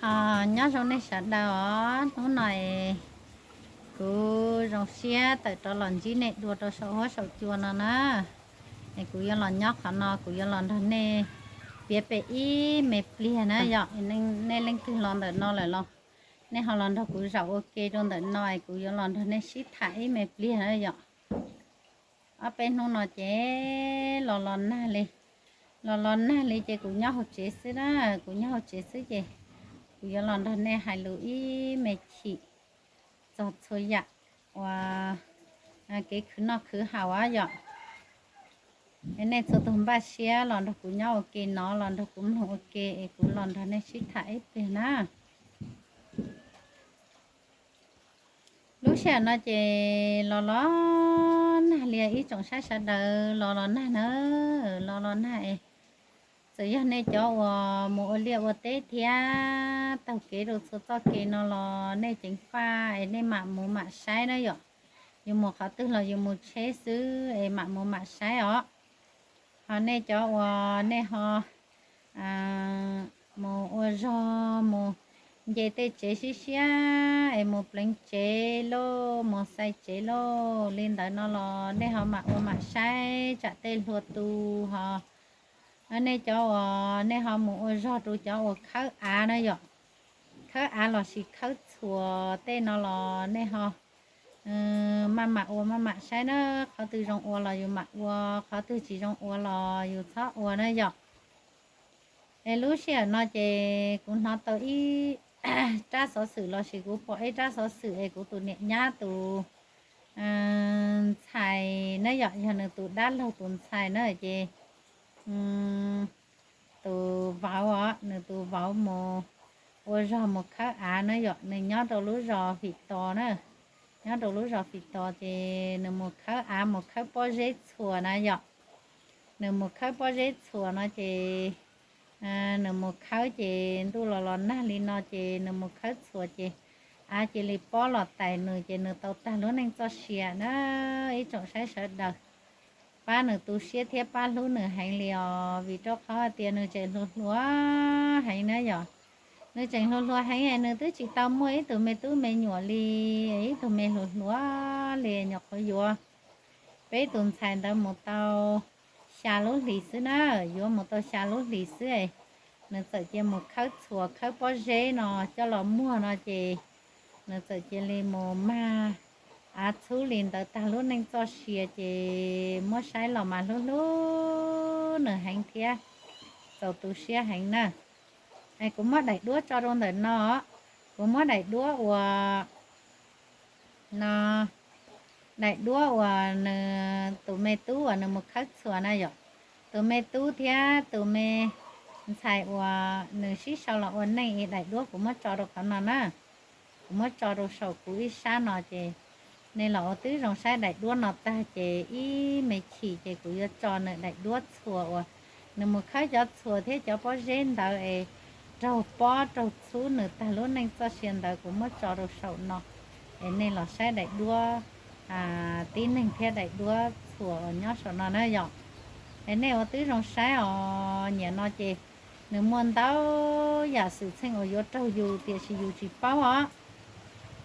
Nyob zoo nej sawv daws os, hnub no kuv zoo siab tawm rov los ntsib nej dua rau saum huab saum cua no na. Es kuv yuav los nyob qhov no, kuv yuav los nrog nej piav pem ib me pliag na yom. Nej leej twg los ntawm no lawm los nej ho los nrog kuv zaum ua ke rau ntawm no es kuv yuav los nrog nej sib tham ib me pliag na yom. Ob peb hnub no ces los los nag li, los los nag li ces kuv nyob hauv tsev xwb na, kuv nyob hauv tsev xwb ces kuv yuav los nrog nej hais lus ib me chim txog txhua yam uas kev khwv noj khwv haus yom. Es nej txhua tus npaj siab los nrog kuv nyob ua ke no, los nrog kuv mloog ua ke es kuv los nrog nej sib tham ib pliag na. Lub sij hawm no ces los los nag li ib tsoom saib sawv daws, los los nag na, los los nag es txawm yog nej cov uas mus ua liaj ua teb thiab taug kev rau txhua txoj kev no los nej ceev faj es nej mam mus mam saib na yom. Yus mus qhov twg los yus mus tsheb xwb es mam mus mam saib os. Ho nej cov uas nej ho mus ua zog mus nce tej tsev siab siab es mus pleev tsev lauj, mus xais tsev lauj li ntawd no los nej ho mam ua mam saib tsam tej hlua tu ho. Nej cov uas nej ho mus ua zog rau cov uas khawb av na yom, khawb av lossis khawb txhuas tej no los nej ho maj mam ua maj mam saib na, qhov twg zoo ua los yus mam ua, qhov twg tsis zoo ua los yus txhob ua na yom. Es lub sij hawm no ces kuv hnov tau ib rab xov xwm lossis kuv pom ib rab xov xwm es kuv tus niam nyab tus ntxhais na yom, yog nws tus dab laug tus ntxhais na ces tus vauv os, nws tus vauv mus ua zog mus khawb av na yom, nws nyob rau lub zos Fim Tos na, nyob rau lub zos Fim Tos ces nws mus khawb av mus khawb pob zeb txhuas na yom. Nws mus khawb pob zeb txhuas no ces nws mus khawb ces ntuj los los nag li no ces nws mus khawb txhuas ces av cia li pob los tais nws ces nws tau tag lub neej txoj sia na. Ib tsoom saib sawv daws, pab nws tu siab thiab pab hlub nws heev li os, vim rau qhov hais tias nws tseem hluas hluas heev na yom. Nws tseem hluas hluas heev es nws twb tsis tau muaj ib tug me tub me nyuam li, ib tug me hluas hluas li, nyuam qhuav yuav peb tus ntxhais ntawd mus tau xya lub hlis xwb na, yuav mus tau xya lub hlis xwb es nws txawm cia mus khawb txhuas khawb pob zeb no coj los muag no ces nws txawm cia li mus mag av txhub li ntawd tag lub neej txoj sia ces muab saib los mas hlub hlub nws heev thiab txaus tu siab heev na. Es kuv muab daim duab tso rau ntawm no, kuv muab daim duab uas no, daim duab uas nws tus me tub uas nws mus khawb txhuas na yom. Tus me tub thiab tus me ntxhais uas nws sib sau los ua neej es daim duab kuv muab tso rau qhov no na. Kuv muab tso rau saum kuv ib sab no ces nej los ua tib zoo saib daim duab no tag ces ib me chim ces kuv yuav tso nws daim duab txhuas uas nws mus khawb cov txhuas thiab cov pob zeb ntawd es raug pob raug txhub nws tag lub neej txoj sia ntawd kuv muab tso rau saum no. Es nej los saib daim duab tib neeg thiab daim duab txhuas uas nyob saum no na yom. Es nej ua tib zoo saib os, nyiam no ces nws muaj ntau yam xwm txheej uas yuav raug yus tiam sis yus tsis paub os.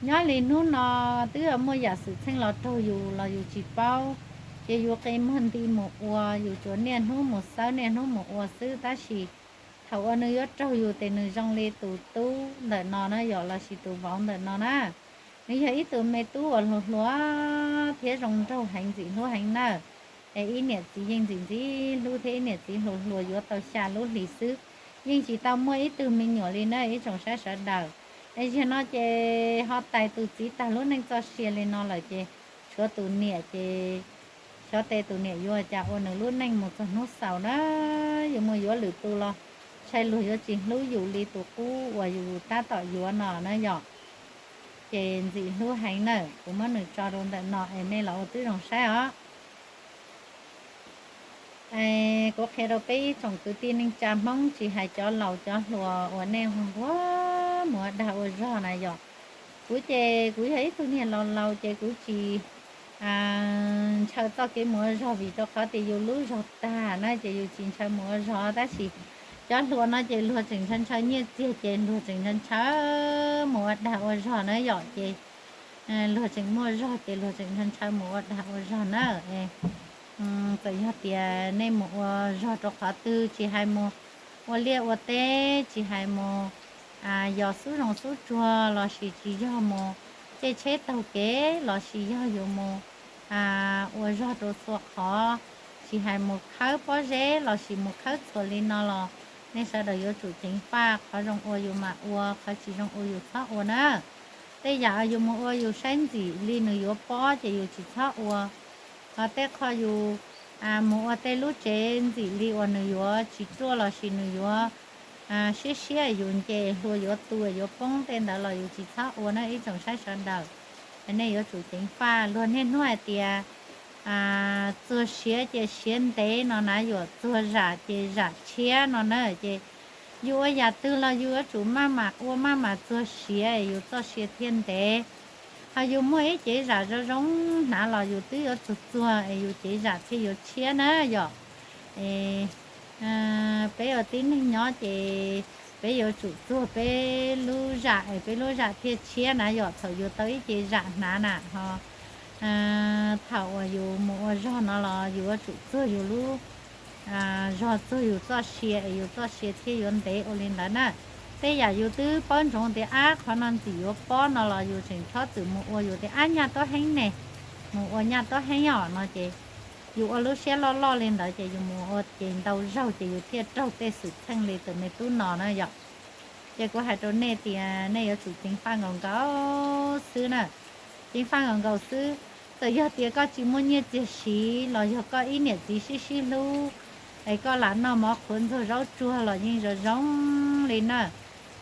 Nyob li hnub no twb muaj yam xwm txheej los raug yus los yus tsis paub, ces yus qi muag nti mus ua, yus tsuas niaj hnub mus xawb niaj hnub mus ua xwb, tab sis thaum uas nws yuav raug yus ces nws zoo li tus tub ntawm no na yom, lossis tus vauv ntawm no na. Nws yog ib tug me tub uas hluas hluas thiab zoo nraug heev ntxim hlub heev na. Es ib niam txiv yeej ntxim ntxim hlub thiab ib niam txiv hluas hluas yuav tau xya lub hlis xwb, yeej tsis tau muaj ib tug me nyuam li na ib tsoom saib sawv daws. Es zaum no ces ho tais tus txiv tag lub neej txoj sia li no lawm ces tshuav tus niam ces xyov tes tus niam yuav cas ua nws lub neej mus txog hnub xaus na. Yuav mus yuav lwm tus los ntshai luag yuav tsis hlub yus li tus qub uas yus tab tom yuav no na yom. Ces ntxim hlub heev na, kuv muab nws tso rau ntawm no es nej los ua tib zoo saib os. Kuv qhia rau peb ib tsoom kwv tij neej tsa Hmoob tsis hais cov laus cov hluas uas nej hu ua mus ua dag ua zog na yom. Kuv ces kuv yog ib tug niag laus laus ces kuv tsis ntshaw txoj kev mus ua zog vim rau qhov tias yus lub zog tag na ces yus tsis ntshaw mus ua zog, tab sis Cov hluas no ces luag tseem ntshaw ntshaw nyiaj txiag ces luag tseem ntshaw ntshaw mus ua dag ua zog na yom, ces luag tseem muaj zog ces luag tseem ntshaw ntshaw mus ua dag ua zog na. Txawm yog tias nej mus ua zog rau qhov twg, tsis hais mus ua liaj ua teb, tsis hais mus yos xub zoov xub tsuag lossis tsis yog mus caij tsheb taug kev lossis yog yus mus ua zog rau txhua qhov, tsis hais mus khawb pob zeb lossis mus khawb txhuas li no los nej sawv daws yuav tsum ceev faj, qhov zoo ua yus mam ua, qhov tsis zoo ua yus txhob ua na. Tej yam yus mus ua yus saib ntxim li nws yuav pob ces yus tsis txhob ua, ho tej qho yus mus ua tej lub tsev ntxim li uas nws yuav tsis ruaj lossis nws yuav siab siab yus nce hlua yuav tu yuav poob tej ntawd los yus tsis txhob ua na ib tsoom saib sawv daws. Nej yuav tsum ceev faj, luag niaj hnub hais tias txuag siav ces siav ntev no na, yuav txuag zam ces zam tshiab no na, ces yus ua yam twg los yus yuav tsum maj mam ua maj mam txuag siav yus txoj sia thiaj ntev. Ho yus muaj ib cev zam zoo zoo hnav los yus twb yuav txuag txuag es yus cev zam thiaj yuav tshiab na yom. Peb ua tib neeg nyob ces peb yuav tsum txuag peb lub zam es peb lub zam thiaj tshiab na yom. Thaum yus tau ib cev zam hnav na ho thaum uas yus mus ua zog no los yus yuav tsum txuag yus lub zog, txuag yus txoj sia es yus txoj sia thiaj yuav ntev ua li ntawd na. Tej yam yus twb paub ntsoov tias ab qhov no ntxim yuav pob no los yus tseem txhob txwm mus ua, yus tias ab nyaj tuab heeb ne, mus ua nyaj tuab heeb os no ces yus ua lub siab loj loj li ntawd ces yus mus ua ces ntau zaug ces yus thiaj raug tej xwm txheej li tus me tub no na yom. Ces kuv hais rau nej tias nej yuav tsum ceev faj nkaus nkaus xwb na, ceev faj nkaus nkaus xwb. Txawm yog tias koj tsis muaj nyiaj txiag siv los yog koj ib niam txiv sib sib hlub es koj lam noj mov qhuav ntxuag zaub tsuag los yeej zoo zoo li na.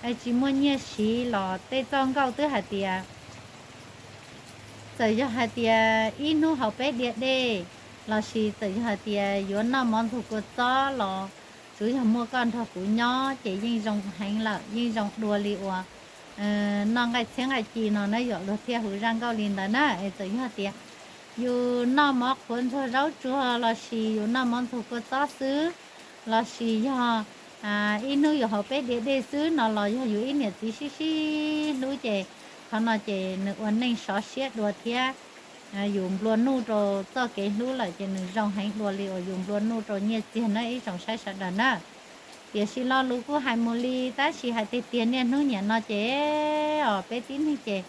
Es tsis muaj nyiaj siv los tej txoj nkauj twb hais tias txawm yog hais tias ib hnub haus peb diav dej lossis txawm yog hais tias yuav noj mov ntxuag kua txob los tsuav yog muaj koj nrog kuv nyob ces yeej zoo heev lawm, yeej zoo dua li uas noj nqaij txhiab nqaij ci no na yom. Luag thiaj hu zaj nkauj li ntawd na. Es txawm yog tias yus noj mov qhuav ntxuag zaub tsuag lossis yus noj mov ntxuag kua txob xwb lossis yog ib hnub yus haus peb diav dej xwb no los yog yus ib niam txiv sib sib hlub ces qhov no ces nws ua neej sov siab dua thiab yus nplua nuj rau txoj kev hlub lawm ces nws zoo heev dua li uas yus nplua nuj rau nyiaj txiag na ib tsoom saib sawv daws na. Tiam sis lo lus kuj hais mus li tab sis hais tiag tiag niaj hnub niam no ces os peb tib neeg ces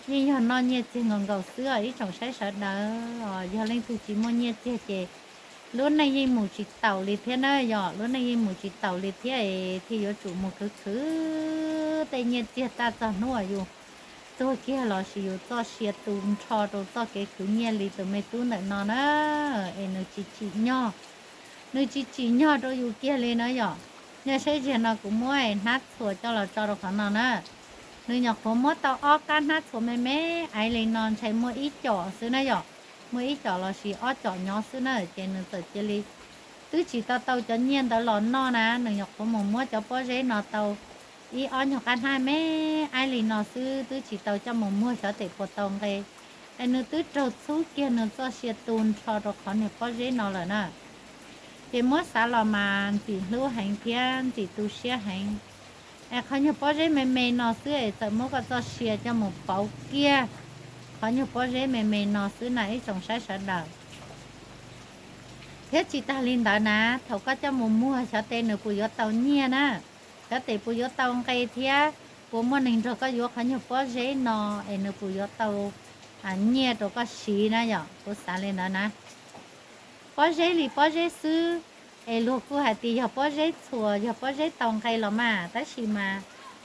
yeej yog noj nyiaj txiag nkaus nkaus xwb os ib tsoom saib sawv daws. Yog leej twg tsis muaj nyiaj txiag ces lub neej yeej mus tsis taus li thiab na yom, lub neej yeej mus tsis taus li thiab es thiaj yuav tsum mus khwv khwv tej nyiaj txiag tag txog hnub uas yus tuag kiag lossis yus txoj sia tu nrho rau txoj kev khwv nyiaj li tus me tub ntawm no na. Es nws tsis tsim nyog, nws tsis tsim nyog rau yus kiag li na yom. Nyob seb ziag no kuv muab hnab txhuas coj los tso rau qhov no na. Nws nyuam qhuav muab tau ob kab hnab txhuas me me aiv li no ntshe muaj ib com xwb na yom, muaj ib com lossis ob com nyob xwb na ces nws txawm cia li twb tsis tau tau cov nyiaj ntawd los noj na, nws nyuam qhuav mus muab cov pob zeb no tau ib ob nyuag qab hnab me aiv li no xwb twb tsis tau coj mus muag xyov tes puas tau nqe. Es nws twb raug txhub kiag nws txoj sia tu nrho rau qhov niag pob zeb no lawm na. Ces muab xav los mas ntxim hlub heev thiab ntxim tu siab heev. Es qhov nyuag pob zeb me me no xwb es txawm muab koj txoj sia coj mus pauv kiag qhov nyuag pob zeb me me no xwb na ib tsoom saib sawv daws. Thiab tsis tag li ntawd na, thaum koj coj mus muag xyov tes nws puas yuav tau nyiaj na, xyov tes puas yuav tau nqe thiab puas muaj neeg nrog koj yuav qhov nyuag pob zeb no es nws puas yuav tau nyiaj rau koj siv na yom, kuv xav li ntawd na. Pob zeb li pob zeb xwb, es luag kuj hais tias yog pob zeb txhuas yog pob zeb tau nqe los mas tab sis mas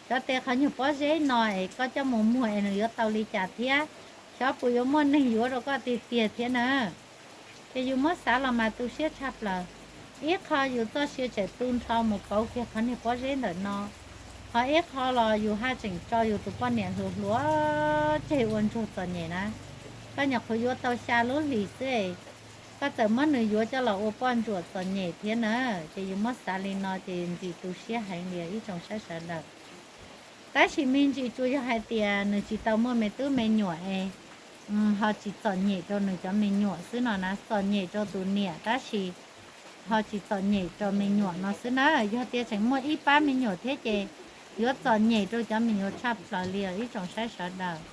xyov tes qhov nyuag pob zeb no es koj coj mus muag es nws yuav tau li cas thiab xyov puas yuav muaj neeg yuav rau koj tiag tiag thiab na. Ces yus muab xav los mas tu siab tshaj plaws. Ib qho yus txoj sia tseem tu nrho mus pauv kiag qhov niag pob zeb ntawm no, ho ib qho los yus haj tseem tso yus tus poj niam hluas hluas tseg ua ntsuag txom nyem na. Koj nyuam qhuav yuav tau xya lub hlis xwb, koj txawm muab nws yuav coj los ua poj ntsuam txom nyem thiab na. Ces yus muab xav li no ces ntxim tu siab heev li ib tsoom saib sawv daws. Tab sis me ntsis tsuas yog hais tias nws tsis tau muaj me tub me nyuam es ho tsis txom nyem rau nws cov me nyuam xwb no na, txom nyem rau tus niam tab sis ho tsis txom nyem rau me nyuam no xwb na. Yog tias tseem muaj ib pab me nyuam thiab ces yuav txom nyem rau cov me nyuam tshaj plaws li os ib tsoom saib sawv daws.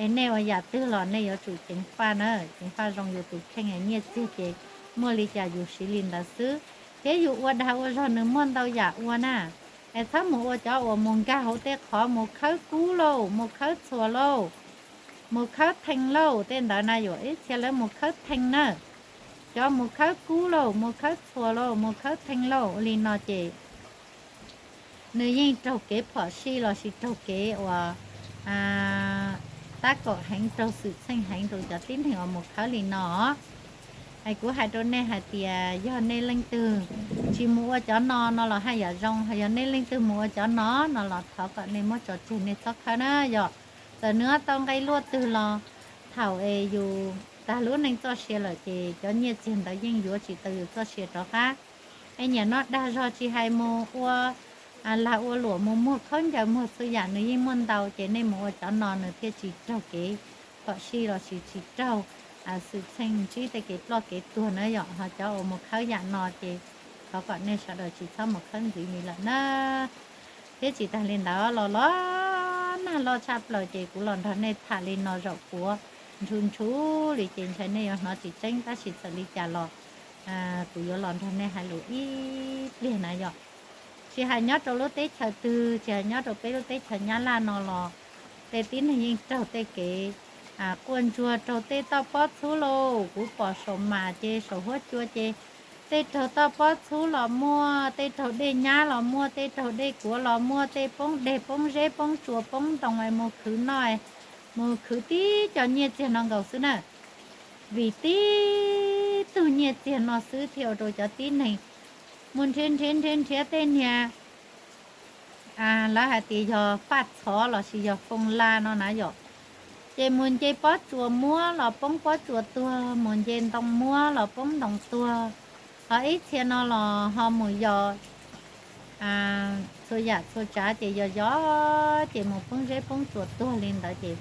Es nej ua yam twg los nej yuav tsum ceev faj na, ceev faj zoo yus tus kheej, nyiaj txiag ces muaj li cas yus siv li ntawd xwb, thiab yus ua dag ua zog nws muaj ntau yam ua na. Es txhob mus ua cov uas mus nkag hauv tej qhov mus khawb kub lauj, mus khawb txhuas lauj, mus khawb thee lauj, tej ntawd na yuav ib txhia lawv mus khawb thee na. Cov mus khawb kub lauj, mus khawb txhuas lauj, mus khawb thee lauj li no ces nws yeej raug kev phom sij lossis raug kev uas tab kaum heev, raug xwm txheej heev rau cov tib neeg uas mus khawb li no. Es kuv hais rau nej hais tias yog nej leej twg tsis mus ua cov no no los haj yam zoo, ho yog nej leej twg mus ua cov no no los thov kom nej muab tso tseg, nej txhob khawb na yom. Txawm nws tau nqe luaj twg los thaum es yus tag lub neej txoj sia lawm ces cov nyiaj txiag ntawd yeej yuav tsis tau yus txoj sia rov qab. Es nyiam no dag zog tsis hais mus ua lag ua luam, mus muag khaub ncaws, muag txhua yam nws yeej muaj ntau, ces nej mus ua cov no nws thiaj tsis raug kev phom sij lossis tsis raug xwm txheej ntsib tej kev ploj kev tuag na yom. Ho cov uas mus khawb yam no ces thov kom nej sawv daws tsis txhob mus khawb ntxiv li lawm na. Thiab tsis tas li ntawd los los nag loj tshaj plaws ces kuv los nrog nej tham li no zaum puav ntshu ntshu li ces ntshai nej yuav hnov tsis tseeb, tab sis txawm li cas los kuv yuav los nrog nej hais lus ib pliag na yom. Tsis hais nyob rau lub teb chaws twg, tsis hais nyob rau peb lub teb chaws Nyab Laj no los tej tib neeg yeej raug tej kev quaj ntsuag raug tej toj pob txhub lauj. Kuv pom saum mas ces saum huab cua ces tej raug toj pob txhub los muaj, tej raug dej nyab los muaj, tej raug dej kuav los muaj, tej poob deg poob zeb poob tsuas poob ntoo es mus khwv noj, mus khwv tib co nyiaj txiag no nkaus xwb na. Vim tib tug nyiaj txiag no xwb thiaj ua rau cov tib neeg mus nrhiav nrhiav nrhiav nrhiav tej niag lawv hais tias yog faj txhov lossis yog foo la no na yom. Ces mus nce pob tsuas muab los poob pob tsuas tuag, mus nce ntoo muab los poob ntoo tuag. Ho ib txhia no los ho mus yos txhua yam txhua tsav ces yos yos ces mus poob zeb poob tsuas tuag li ntawd ces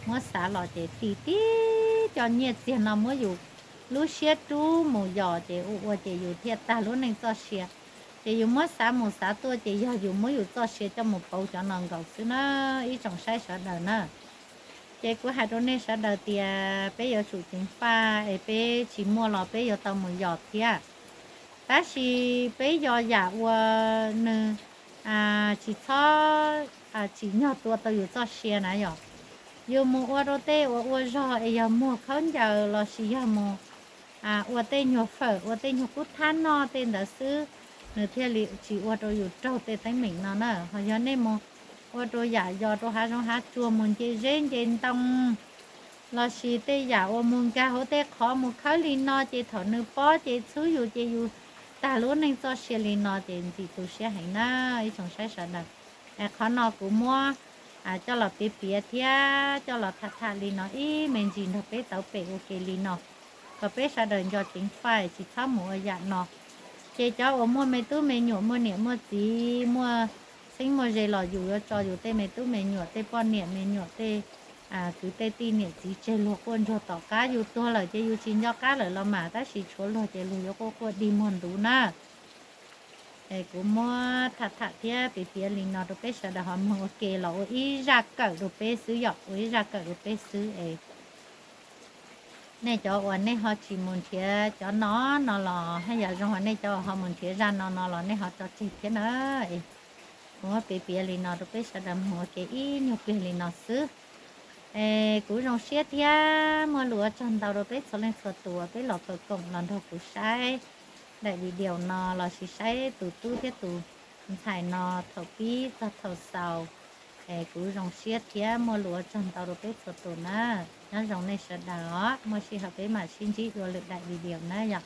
muab xav los ces tim tib co nyiaj txiag no muab yus lub siab rub mus yos ces ua ua ces yus thiaj tag lub neej txoj sia. Ces yus muab xav mus xav tuaj ces yog yus muab yus txoj sia coj mus pauv cov no nkaus xwb na, ib tsoom saib sawv daws na. Ces kuv hais rau nej sawv daws tias peb yuav tsum ceev faj es peb tsis muaj los peb yuav tau mus yos thiab. Tab sis peb yos yam uas nws tsis txhob tsim nyog tua tau yus txoj sia na yom. Yus mus ua rau tej uas ua zog es yog muag khaub ncaws lossis yog mus ua tej nyuag fawm ua tej nyuag kub thab noj tej ntawd xwb, nws thiaj li tsis ua rau yus raug tej teeb meem no na. Ho yog nej mus ua rau yam yos rau hav zoov hav tsuag mus nce zeb nce ntoo lossis tej yam uas mus nkag hauv tej qhov mus khawb li no ces thaum nws pob ces txhub yus ces yus tag lub neej txoj sia li no ces ntxim tu siab heev na, ib tsoom saib sawv daws. Qhov no kuv muab coj los piav piav thiab coj los tham tham li no ib me ntsis nrog peb tauv pem ua ke li no, kom peb sawv daws nco ceev faj tsis txhob mus ua yam no. Ces cov uas muaj me tub me nyuam muaj niam muaj txiv muaj txheeb muaj ze los yus yuav tso yus tej me tub me nyuam tej poj niam me nyuam tej kwv tej tij niam txiv tseg luag quaj ntsuag tom qab. Yus tuag lawm ces yus tsis nco qab lawm los mas, tab sis tshuav luag ces luag yuav quaj quaj dig muag ntuv na. Es kuv muab tham tham thiab piav piav li no rau peb sawv daws ho mloog ua ke los ua ib zaj kawm rau peb xwb yom, ua ib zaj kawm rau peb xwb es nej cov uas nej ho tsis mus nrhiav cov no no los haj yam zoo, ho nej cov uas ho mus nrhiav zaj no no los nej ho tso tseg thiab na. Kuv muab piav piav li no rau peb sawv daws mloog ua ke ib nyuag pliag li no xwb. Es kuv zoo siab thiab muaj lus ua tsaug ntau rau peb txhua leej txhua tus uas peb los kawm koom los nrog kuv saib daim video no lossis saib tus tub thiab tus ntxhais no thaum pib txog thaum xaus. Es kuv zoo siab thiab muaj lus ua tsaug ntau rau peb txhua tus na. Nyob zoo nej sawv daws os, muaj sij hawm peb mam sib ntsib dua lwm daim video na yom.